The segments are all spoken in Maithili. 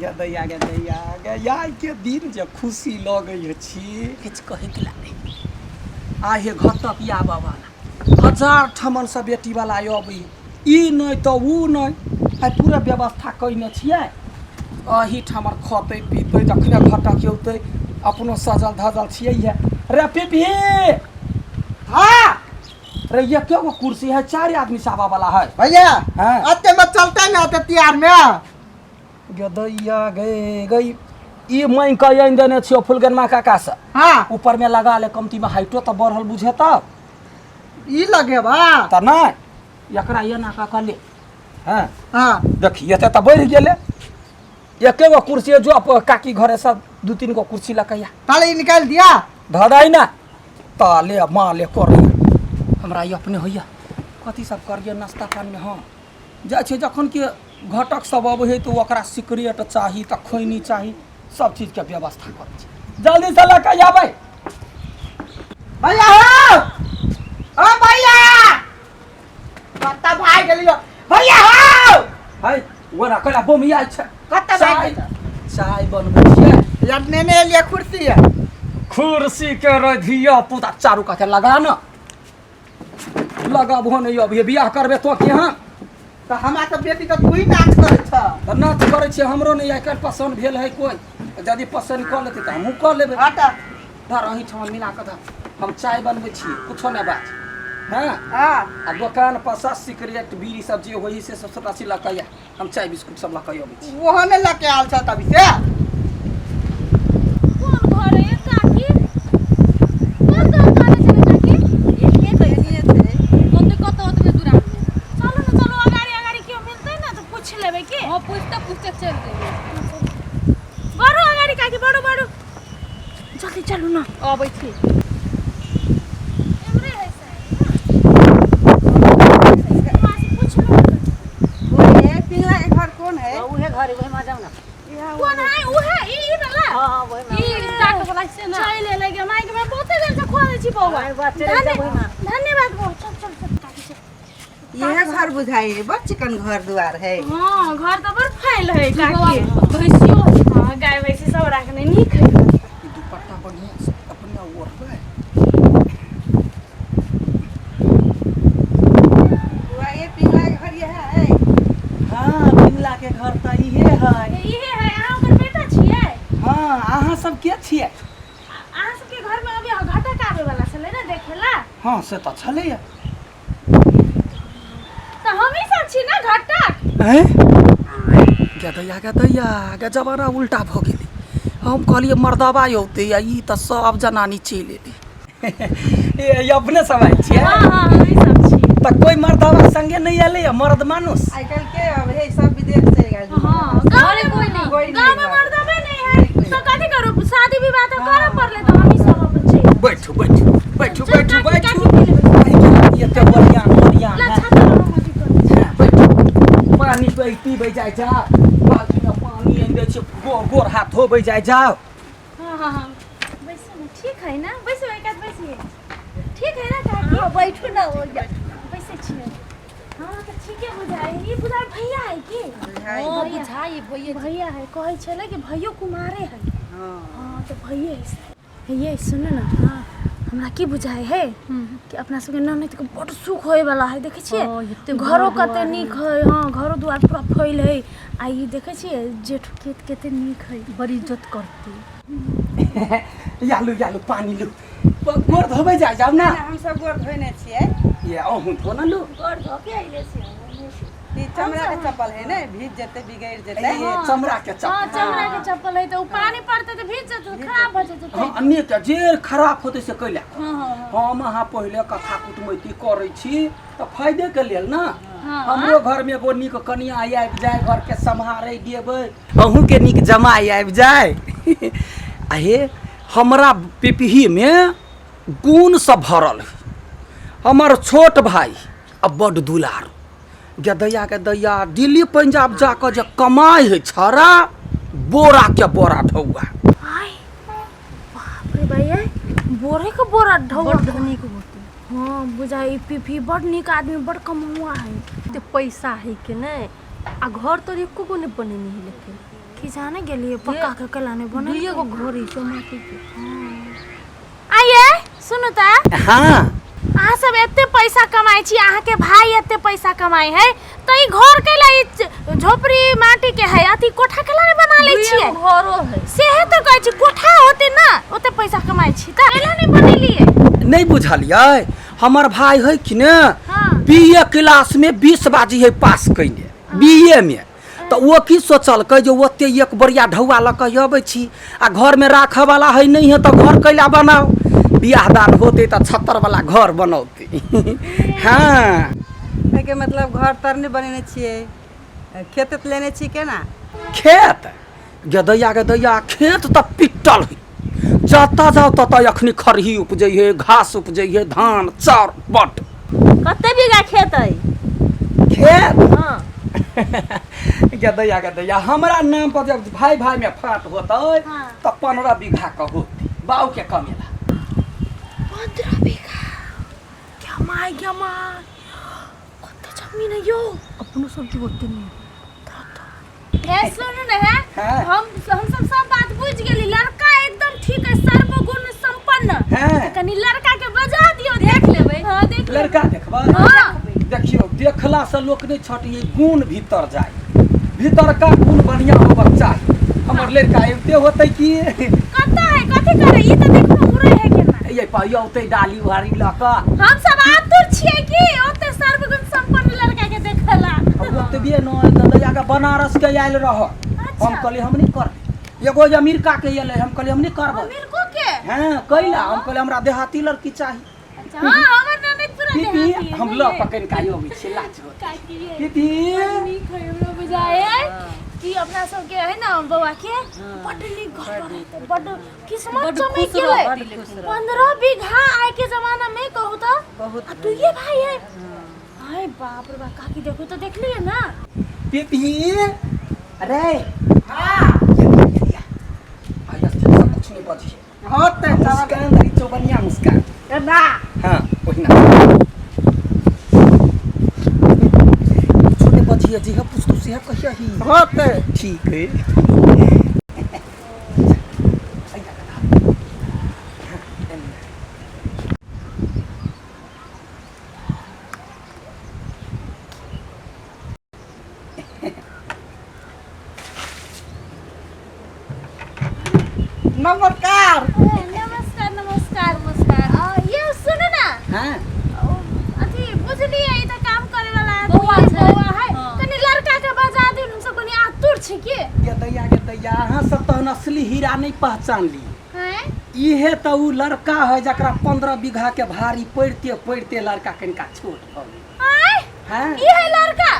गदैया गदैया गैया के दिन जे खुशी लगै छी किछु कहैके ला नहि। आ हे घटक आबऽ वाला हजार ठमन से बेटी वाला अबै ई नहि तऽ उ नहि आइ पूरा व्यवस्था कयने छियै एही ठमन खतै पीतै जखने घटक औतै अपनो सजल धजल छियै इएह रे पीपी हाँ रे एके गो कुर्सी है चारि आदमी से आबऽ वाला है भैया हाँ। अते में चलते ना अते तिहार में गदैया गे गई ई मांगि कऽ आनि देने छियौ फुलगनमा काका से हाँ ऊपर में लगा ले कमती में हाइटो तऽ बढ़ल बुझे तऽ ई लगे बा तऽ नहि एकरा एना कऽ कऽ ले हँ हाँ देखी एते तऽ बढ़ि गेलै एके गो कुर्सी जो काकी घरे से दू तीन गो कुर्सी लऽ कऽ आ ताले ई निकाल दिया धदाइ ना ताले माले करिए हमरा ई अपने होइए कथी सब करिए नाश्ता पानी हँ जाइ छै जखन कि घटक सब अबै है तऽ ओकरा सिगरेट चाही तऽ खैनी चाही सब चीजके व्यवस्था करै छै जल्दीसँ लऽ कऽ आबै भैया हो ओ भैया कत्ता भाग गेलियो भैया हो है ओना कैला बोमिया छै कत्ता भाग चाय गेलियो चाय बनबै छियै यार नेने एलिए कुर्सी है कुर्सी के रे धिया पुता चारू काते लगा न लगाबहो नहि अभी बियाह करबे तो के यहाँ तऽ हमरा सब बेटी तऽ तू ही नाच करै छ तऽ नाच करै छियै हमरो नहि आइ काल्हि पसन्द भेल है कोइ यदि पसन्द कऽ लेतै तऽ हमहूँ कऽ लेबै हँ तऽ धर अहीँठाम मिला कऽ धर हम चाय बनबै छी कुछो नहि बात हँ हँ आ दोकान पर से सिगरेट बीड़ी सब जे होइ है से सब सबटा चीज लऽ कऽ आ हम चाय बिस्कुट सब लऽ कऽ अबै छी ओहो ने लऽ के आयल छ तभी से कोन घर है काकी कोन घर करे छै काकी एके तऽ छै ओते कत ओतबे दूरा चलू ने चलू अगाड़ी अगाड़ी केओ मिलतै ने तऽ पूछि लेबै की हाँ पूछते पूछते चलि जेबै बढ़ू अगाड़ी काकी बढ़ू बढ़ू जल्दी चलू ने अबै छी एमरे है साहब माँ से पूछ लो बोले पिंगला के घर कौन है उहे घर है, वही में जाओ ना कोन है उ है ई ई वाला हाँ हाँ वही में ई टाट वाला छै ने चल ले लगे माइक में बहुते देर से खोले छी बौआ हाँ, बात चले जाओ वही में। धन्यवाद बौआ चल चल चल काकी चल यह घर बुझाई है बड़ चिकन घर दुआर है हाँ घर तऽ बड़ फैल है काकी भैंसियो हाँ गाय भैंसी सब राखने नीक है घर। ई दुपट्टा बढ़िआँ से अपने ओढ़बै बुआ ये पिंगला के घर यह है हाँ पिंगला के घर तऽ इहे है इहे है अहाँ ओकर बेटा छियै हाँ अहाँ सब के छियै अहाँ सबके घर में अभी घटक आवे वाला छलै ने देखेला हाँ से तऽ छलैया तऽ हमही सब छी ने घटक हैं गदैया गदैया गे जमाना उल्टा भऽ गेलै हम कहलियै मर्दबा औतै आ ई तऽ सब जनानी चलि एलै ए अपने सब आयल छियै हाँ हाँ हमही सब छी तऽ कोइ मर्दबा संगे नहि एलै मर्द मानुस आइ काल्हि के अब है सब विदेश चलि गेल हाँ गाँव में कोई नहीं। कोई नहीं गाँव में घर। मर्दबे नहीं है तो कथी करू शादी विवाह तऽ करऽ पड़लै तऽ हमही सब अपन छी बैठू बैठू बैठू चल, बैठू काकी, बैठू काकी, पी लेबै। एते बढ़िआँ बढ़िआँ ला छाता वाला मथी कर दै छी। बैठू पानी पी पीबै जाइ जाउ बाल्टीमे पानी आनि दै छियै गोर गोर हाथ धोबै जाइ जाउ हाँ हाँ हाँ बैसू ने ठीक है ना बैसू एक आध बैसिए ठीक है ना काकी हाँ बैठू ना हो जा बैसै छियै हाँ तऽ ठीके बुझाइ ई बुझाइ भैया है की हाँ बुझाई भैया भैया है कहै छलै कि भैयो कुमारे है हाँ हाँ तऽ भैये है हे सुनू ने हाँ हमरा की बुझाइ है कि अपना सबके ननद के बड सुख होय वाला है देखै छियै हँ, एते घरो घर कते दुआर नीक है हाँ घरो दुआर पूरा फैल है आ ई देखै छियै जेठ खेत कते नीक है बड़ी इज्जत करती यालू यालू पानी लू गोर धोबै जाइ जाउ ने हम सब गोर धोने छियै ये अहूँ धो ने लू गोर धो के अइले छी हम ओने से। ई चमड़ा के चप्पल है ने भीज जेतै बिगड़ जेतै ये चमड़ा के हाँ चप्पल चमड़ा के चप्पल है तऽ ओ पानी पड़तै तऽ भीज जेतै खराब भऽ जेतै हाँ अनेक जे खराब होतै से कैला हाँ हाँ हाँ हम अहाँ पहिले कथा कुटमैती करै छी तऽ फायदेके लेल ने हाँ। हमरो घरमे एगो नीक कनिया आबि जाय घरके सम्हारै देबै अहूँके नीक जमाइ आबि जाय आ हे हमरा पिपहीमे गुणसँ भरल है हमर छोट भाय आ बड्ड दुलारू गदैया गदैया दिल्ली पंजाब जाकऽ जे कमाइ है छड़ा बोरा के बोरा ढौआ आय बाप रे भाई आय बोरे के बोरा ढौआ बड़ धनिक होते हाँ बुझाइ पीपी बड़ नीक आदमी बड़ कमौआ है एते पैसा है के नहीं आ घर तर एको गो नहि बनेने है लेकिन की जाने गेलिए पक्का के कला नहि बनल। दुइए गो घर है माटी के। आइए सुनू तऽ। हाँ। अहाँ सब एते पैसा कमाइ छी, अहाँके भाई एते पैसा कमाइ है, तऽ ई घर कैला ई झोपड़ी माटी के है, अथी कोठा कैला नहि बना लै छियै? दुइए गो घरो है। सेहे तऽ कहै छी, कोठा होते ना ओते पैसा कमाइ छी तऽ कैला नहि बनेलियै? नहि बुझलियै, हमर भाई है कि ने। हाँ। बी ए क्लास में 20 बाजी है पास कयने बी ए में, तऽ ओ की सोचलकै जे ओते एक बरिया ढौआ लऽ कऽ अबै छी आ घरमे राखऽवला है नहि है, तऽ घर कैला बनाउ? बियाह दान होतै तऽ छत्तरवला घर बनौतै। हाँ। एहिके मतलब घर तर नहि बनेने छियै, खेत उत लेने छी केना? खेत गदैया गदैया खेत तऽ पिटल है, जतऽ जाउ ततऽ अखनी खरही उपजै है, घास उपजै है, धान चाउर बट। कते बीघा खेत है? खेत? हाँ। गदैया गदैया हमरा नाम पर जब भाई भाई में फाट होतै हाँ। तऽ 15 बीघा के होतै, बाऊ के कमेला। 15 बीघा? क्या my क्या my, कते जमीन है यो। अपनो सबके ओते नहि। हे सुनू ने है। हाँ। हम सब सब बात बुझ गेली, लड़का एकदम ठीक है, सर्वगुण संपन्न। हाँ। कनी लड़का के बजा दियो, देख लेबै। हाँ देख लेबै। लड़का देखबै? हाँ। देखियौ, देखला से लोक नहि छटियै, गुण भीतर जाय, भीतरका गुण बढ़िया होबक चाही। हमर लड़का अबिते होतै की। कतऽ है, कथी करे? ई तऽ देखो उड़ै है केना। ये औतै डाली उहारी लऽ कऽ। हम सब आतुर छियै कि ओते सर्वगुण संपन्न लड़का के देखला। ओतबे नहि, गदैया के बनारस के आयल रह। हम कहलियै हम नहि करबै। एगो अमेरिका के एलै, हम कहलियै हम नहि करबै। अमेरिको के? हाँ, कैला? हम कहलियै हमरा देहाती लड़की चाही। अच्छा, हाँ, हमर ननद पूरा दीदी, देहाती है, हम नहि लऽ है? पकड़ि कऽ अबै छियै, लाज होतै। काकी ये। दीदी। नीक है, हमरा बुझाय है कि अपना सबके है ना बौआ के बड्ड नीक घर रहतै, बड्ड किस्मत बड्ड चमकि खुश गेलै। रहत लेकिन। 15 बीघा आइ के जमाना में कहू तऽ बहुत। आ दुइये भाई है। आय बाप रे बाप, काकी देखू तऽ देखलियै ना। दीदी, अरे हाँ, ये लिया, ये लिया। आइ स्थिर से कुछ नहीं बजिए। होतै। मुस्कान दही चौबनिया मुस्कान। केना? हाँ, ओहिना छोटे बजिए, जे है पूछतौ से कहिया ही। होतै। ठीक है। नमस्कार। नमस्कार नमस्कार नमस्कार। ये सुनू ना। हाँ। ओ, अथी बुझलियै, ई तऽ काम करे वाला आदमी बौआ है, छै। बौआ है। हाँ। कनी लड़का के बजा दियौ, हम सब कनी आतुर छी की। गदैया गदैया, अहाँ सब तहन असली हीरा नहीं पहचान ली। हैं? इहे तऽ उ लड़का है जकरा 15 बीघा के भारी पड़िते पड़िते लड़का कनिका छोट भऽ गेल। आय? हाँ। ई है लड़का?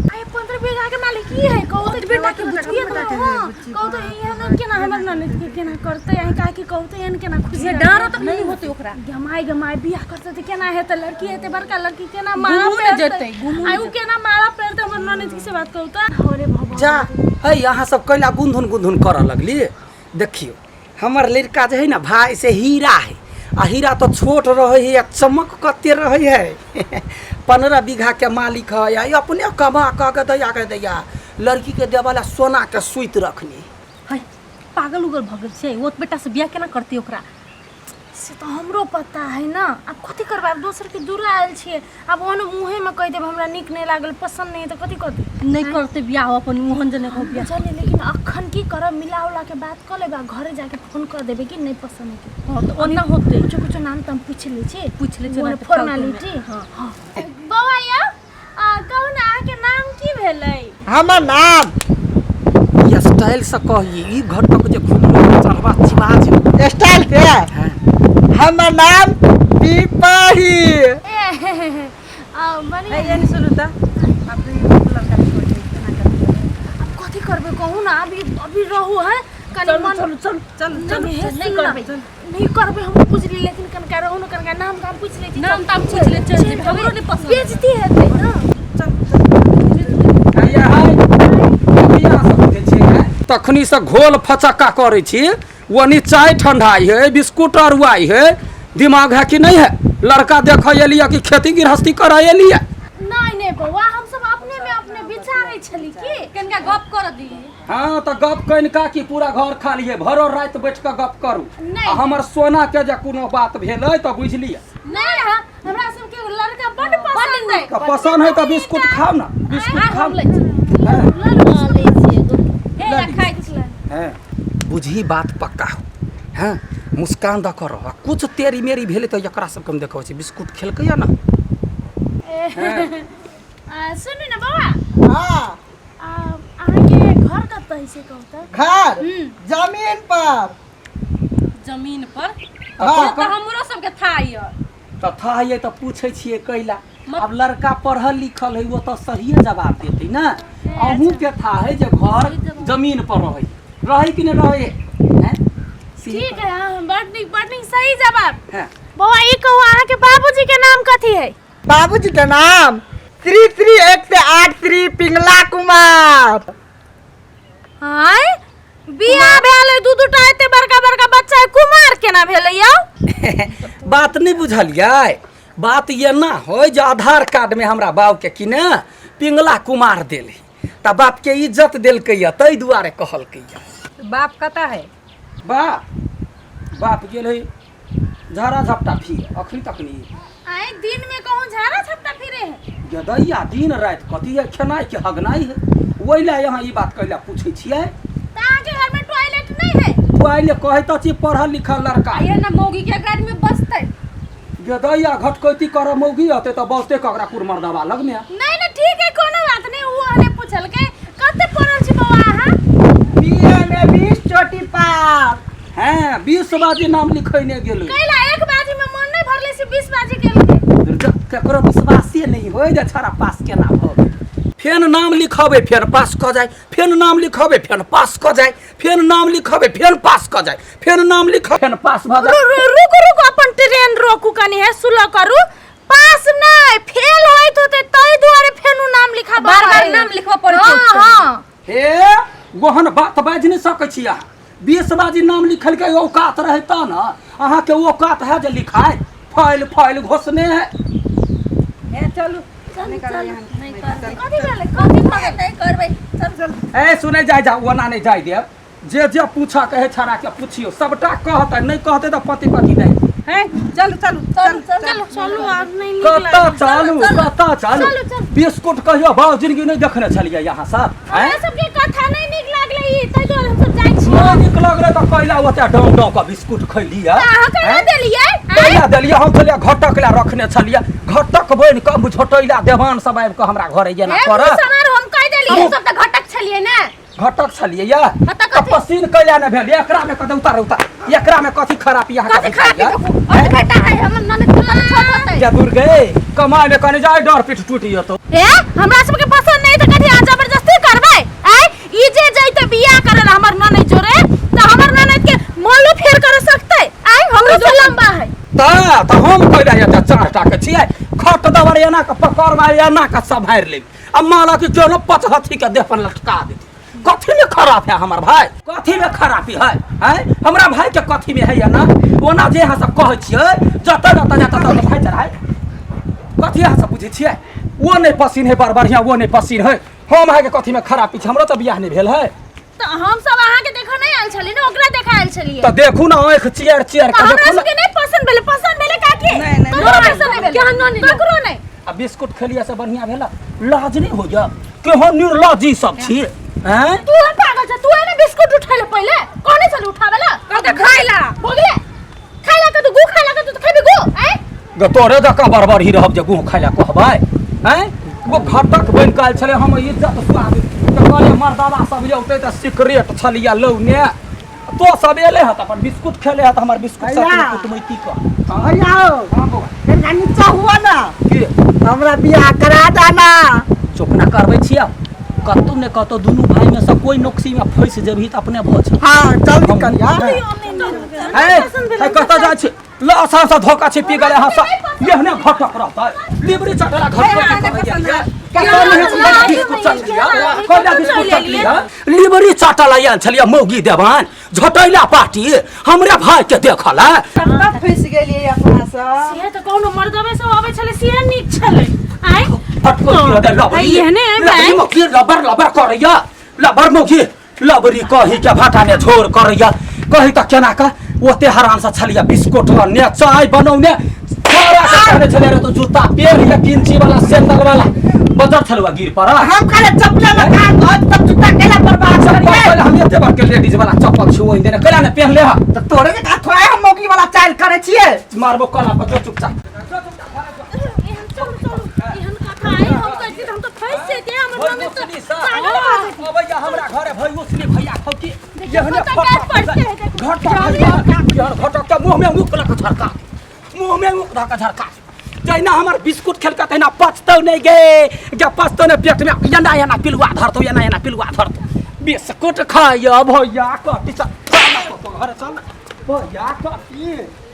आय, 15 बीघा के मालिक ई है? कहू तऽ बेटा के बुझिए तऽ। हाँ, कहू तऽ एहन केना हमर ननद के केना करतै? अहीं काकी कहू तऽ एहन केना खुशी ये डाँरो तक नहि होतै ओकरा। गमाय गमाय बियाह करतै तऽ केना हेतै? लड़की हेतै, बड़का लड़की केना मारा घुमू ने पहिरतै? जेतै, घुमू ने आय, उ केना मारा पहिरतै हमर ननद के, से बात कहू तऽ। अरे बाबा। जा है, अहाँ सब कैला गुनधुन गुनधुन करऽ लगली? देखियौ, हमर लड़का जे है ना भाई से हीरा है, आ हीरा तऽ छोट रहै है आ चमक कते रहै है। 15 बीघा के मालिक है आ ई अपने कमा कऽ के दैया के दैया लड़की के देबऽ ला सोना के सुति रखनी। है, पागल उगल भऽ गेल छै? ओ बेटा से बियाह केना करतै ओकरा? से तऽ हमरो पता है ना। आब कथी करबै? आब दोसरके दूर आयल छियै, आब ओहन मुँहेमे कहि देब हमरा नीक नहि लागल, पसन्द नहि है, तऽ कथी करतै? नहि करतै बियाह, अपन ओहन जने को बियाह। बुझलियै, लेकिन अखन की करब? मिला उला के बात कऽ लेबै आ घरे जाके फोन कऽ देबै कि नहि पसन्द है कि। हँ, तऽ ओना होतै। कुछो कुछो नाम ताम पूछि लै छी। पूछि लै छी, ओने ओना तऽ फॉर्मेलिटी। हँ। हँ बौआ यौ, कहू ने अहाँके नाम की भेलै? हमर नाम ई स्टाइल से कहिए, ई घटक जे घुमलो चढ़वा चिबा जे स्टाइल से। हाँ। हमर नाम पिपही। ए आ बनी ये नहीं सुनू तऽ अपने लड़का छोड़ दे, केना करतै? आब कथी करबै कहू ना? अभी अभी रहू है कनी मन। चलू चलू चलू। नहीं, हे, नहीं सुन ना। करबै। नहीं करबै, हम बुझली, लेकिन कनका रहू ना, कनका नाम गाम पूछि लै छी। नाम ताम पूछि लै, चलि जेबै, हमरो नहि पसन्द। बेइज्जती हेतै ना। चल चल। हैया है, कथी अहाँ सब बुझै छियै है? तखनी से घोल फचक्का करै छी, ओनी चाय ठंडाई है, बिस्कुट अरुआई है, दिमाग है कि नहीं है? लड़का देखे एलियै कि खेती गृहस्थी करे एलियै? नहीं नहीं बौआ, हम सब अपने में अपने विचारै कनिका गप कर दी। हाँ तऽ गप कनिका की पूरा घर खाली है, भरो राति बैठ कऽ गप करू। नहि। आ हमर सोना के जे कोनो बात भेलै तऽ बुझि लिअ। नहीं, हाँ, हमरा सबके लड़का बड पसंद है। तऽ पसन्द है तऽ बिस्कुट खाउ ने, बिस्कुट आ खाउ। हम लै छी। हाँ, हाँ, लै छियै एगो। हे लऽ खाइ छी। हैं, बुझही बात पक्का हो। हैं, मुस्कान दऽ कऽ रह, आ कुछ तेरी मेरी भेलै तऽ एकरा सबके हम देखबै छी। बिस्कुट खेलकैया ने। सुनू ने बाबा। हाँ। अहाँके घर कतऽ है से कहू तऽ। घर जमीन पर। जमीन पर? हाँ। तऽ हमरो सबके था यऽ। तऽ था ये तऽ पूछै छियै कैला? अब लड़का पढ़ल लिखल है, वो तऽ सहिए जवाब देतै ने। अहूँके था है जे घर जमीन पर रहै, रहै कि नहि रहै? हैं? ठीक है, हाँ, बड नीक, बड नीक, सही जवाब। हाँ। बौआ, ई कहू अहाँके बाबूजी के नाम कथी है? बाबूजी के नाम श्री श्री 108 श्री पिंगला कुमार। आय, बियाह भेल है, दू दूटा एते बड़का बड़का बच्चा है, कुमार केना भेलै यौ? बात नहि बुझलियै? बात एना होय जे आधार कार्ड में हमरा बाप के कि ने पिंगला कुमार देले, तऽ बाप के इज्जत देलकै या ताहि दुआरे कहलकै या। बाप कतऽ है? बाप बाप गेल है झाड़ा झपटा फिर अखनी तक नहीं। आय, दिन में कहूँ झाड़ा झपटा फिरे है? गदैया दिन राति कथी है, खेनाइ के हगनाइ है। ओहि लए यहाँ ई बात कैला पूछै छियै। तऽ अहाँके घर में टॉयलेट नहीं है? टॉयलेट कहै तऽ छी पढ़ल लिखल लड़का। आइए ना मौगी के गाड़ी में बसतै। गदैया घटकैती कर मौगी अतै तऽ बसतै ककरा कुरमर दवा लगमे। नहीं नहीं, ठीक है, कोनो बात नहीं। वो हने पूछलकै कते पढ़ल छी बौआ अहाँ? बीए में 20 चोटी पास। हैं, 20 बाजी नाम लिखैने गेलै। कैला एक बाजी में मन नहीं भरले से 20 बाजी केलकै? ककरो विश्वासे नहीं होय जे छड़ा पास केना भऽ गेल। फेन नाम लिखबै फेन पास कऽ जाय, फेन नाम लिखबै फेन पास कऽ जाय, फेन नाम लिखबै फेन पास कऽ जाय, फेन नाम लिख फेन पास भऽ जाय। रुकू रुकू, अपन ट्रेन रोकू कनी, है सुलह करू। पास नहीं फेल होइत होते तै दुआरे फेनु नाम लिखाबऽ बार बार पड़ै। नाम लिखबऽ पड़ै। हाँ, हाँ। हे, ओहन बात बाजि नहि सकै छी अहाँ। 20 बाजी नाम लिखलकै, औकात रहै तऽ ने अहाँके औकात है जे लिखाय फाइल फाइल घोसने है। हे चलू। चलू चलू, नहि करबै। कथी भेलै? कथी भऽ गेलै? नहि करबै, चल चल। ए सुनै जाय जा, ओना नहि जाय देब। जे जे पूछऽ के है छड़ा के पुछियौ, सबटा कहतै, नहि कहतै तऽ पति पति नहि। हे चलू चलू चलू चलू चलू, आब नहि नीक कतऽ लागल। चलू, कतऽ चलू? चलू, चलू। बिस्कुट कहियो बाबू जिंदगी नहि देखने छलियै यहाँ सब। हमरा सबके कथा नहि नीक लागलै ई, ताहि दुआरे हमसब जाइ छी। नहि नीक लगलै तऽ कैला ओते डों डों कऽ बिस्कुट खैलियै? तऽ अहाँ केना देलियै? कैला देलियै? हम छलियै घटक लए रखने छलियै, घटक बनि कऽ झोटैला देवान सब आबि कऽ हमरा घरे एना हे, करत। समार हम कहि देलियै। हम सब तऽ घटक छलियै ने। घटक छलियै या? हाँ, तऽ तऽ कथी? पसीन कैला नहि भेल? एकरा में कथी? उतार उतार, एकरा में कथी खराबी अहाँ? कथी खराबी देखू, और बेटा है हमर ननद के कनि छोट होतै। जा दूर गे, कमाई में कनि जाय डर पीठ टूटि जेतौ। ए, हमरा सबके पसंद नहीं तऽ कथी अहाँ जबरदस्ती करबै? आय, ई जे जैते बियाह करे ला हमर ननद जोरे तऽ हमर ननद के मोलो फेर कर सकतै? आय, हमरो से लंबा है। तऽ तऽ हम कैला एते 4 टा के छियै, खट दबर एना के पकड़बै, एना के सम्हारि लेब आ माला के केनो पचहथी के देह पर लटका देती। कथी में खराब है हमर भाई? कथी में खराबी है? हैं, हमरा भाई के कथी में है? या ना ओना जे अहाँ सब कहै छियै जतऽ जतऽ जतऽ ततऽ भाई चढ़ाई कथी अहाँ सब बुझै छियै? वो नहि पसीन है, बड़ बढ़िया वो नहि पसीन है। हम अहाँके कथी में खराबी छै? हमरो तऽ बियाह नहि भेल है। तऽ हम सब अहाँके देखऽ नहि आयल छलियै ने, ओकरा देखऽ आयल छलियै। तऽ देखू ने, आँखि चियर चियर तऽ के हमरा देखू ने। सबके नहि पसंद भेलै। पसंद भेलै काकी? नहि, नहि, ककरो पसंद नहि भेलै, ककरो नहि। आ बिस्कुट खेलिया से बढ़िया भेला? लाज नहि होइया? केहन निर्लज्जी सब छी हैं? तू हम पागल छ? तू एने बिस्कुट उठैले पहिले कहने छली उठावे ला। कहते खाइला। हो गेलै, खाइला के तू गु खाइला के तू तऽ खेबी गु। आँय, गे तोरे जकाँ बड़बड़ ही रहब जे गुह खाइ लए कहबै? हैं, ओ घटक बनि कऽ आयल छलै, हम इज्जत सुआद तऽ कहलियै मर्दाबा सब औतै तऽ सिकरेट छलियै लौने। तो सब एले हत अपन बिस्कुट खेले हत, हमर बिस्कुट सब भैया। कुटमैती कऽ। भैया हो। हाँ बौआ। कनिका नीचा हुआ ना। की? हमरा बियाह करा दाना। चुप ना करबै छियै? कतौ ने कतौ दुनू भाई में से कोई नोक्सी में फंसि जेबही तऽ अपने भऽ जेबही। हाँ, जल्दी करिया। है है, कतऽ जाइ छी? ल आसान से धोखा छी पी गेलै अहाँ सब एहने घटक रहतै लिबरी चटला घटक। लिबरी चटला आयल छलियै मौगी देवान झटैला पार्टी हमरे भाई के देखल है। कतऽ फँसि गेलियै अपना सब? से तऽ कोनो मर्दबे सब अबै छलै से नीक छलै। आँय, फटको की दे लबरी। एहने है लबरी भाई। मोखी लबर लबर करैया, लबर मोखी लबरी कही के भाटा में झोर करैया। कही त केना का ओते हराम से छलिया बिस्कुट लने चाय बनौने छोरा के कहने छले रे, तो जूता पेर या किंची वाला सैंडल वाला बजर छलुआ गिर पर। हम खाली चप्पल में कान धोत तब जूता केला बर्बाद चप्पल करिए। पहिले हम एते बड़के लेडीज वाला चप्पल छुओ देने कैला ने पहनले ह? तऽ तोरे के का थोड़ा हम मौगी वाला चाल करै छियै। मारबो कला पर, जो चुपचाप। एहन चलू चलू, एहन कथा है हम कहै छी तऽ हम तऽ फँसि जैतियै, हमर ननद तऽ पागल भऽ जेतै। अबैया हमरा घरे भैयो भैया खौकी। देखियौ, एहने कतऽ फटक काज पड़तै, देखू। घटक यार, घटक के मुँह में मुँह लऽ कऽ झरका, मुँह में मुँह धऽ कऽ झरका। जहिना हमर बिस्कुट खेलका तहिना पचतौ नहि गे गे, पचतौ नहि, पेट में एना एना पिलुआ धरतौ, एना एना पिलुआ धरतौ। बिस्कुट खाइया भैया कटी, चल चल घरे चल भैया कटी।